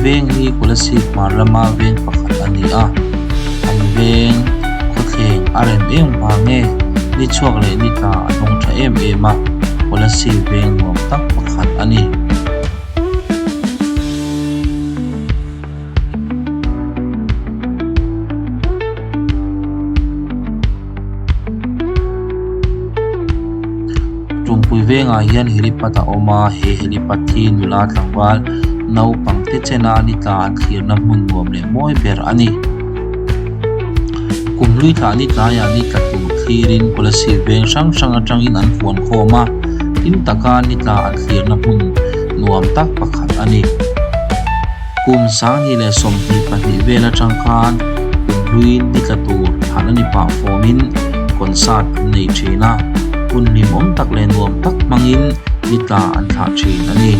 veng hi Kolasib hmar lama veng pakhat a ni a, an veng khawthleng a rem em vang nge ni chhuak leh ni tla a dawng tha em em a, Kolasib veng nuam tak pakhat a ni. Tumpui vengah hian helipad a awm a he helipad hi nula tlangval naupang te chena ni tla an thlirna hmun nuam leh mawi ber a ni. Kum hlui thlah ni tlaiah ni tla tur thlirin Kolasib veng hrang hrang atangin an fuan khawm a, hlim taka ni tla an thlirna hmun nuam tak pakhat a ni. Kum 2022 vel atang khan kum hluin ni tla tur thlan a ni pah fawmin concert an nei thin a, hun hlimawm tak leh nuam tak hmangin ni tla an thlah thin a ni.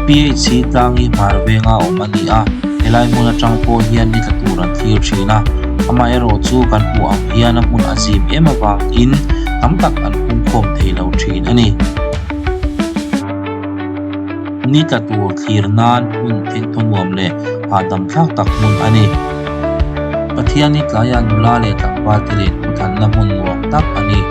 PHC tlang hi hmar venga awm a ni a, helai hmun atang pawh hian ni tla tur an thlir thin a, amaherawh chu kan hmuh ang hian a hmun a zim em avangin tam tak an pungkhawm thei lo thin a ni. Ni tla tur thlir nan hmun thengthaw nuam leh hahdam thlak tak hmun a ni. Pathian hi tlaiah nula leh tlangval te leh khawthanna hmun nuam tak a ni.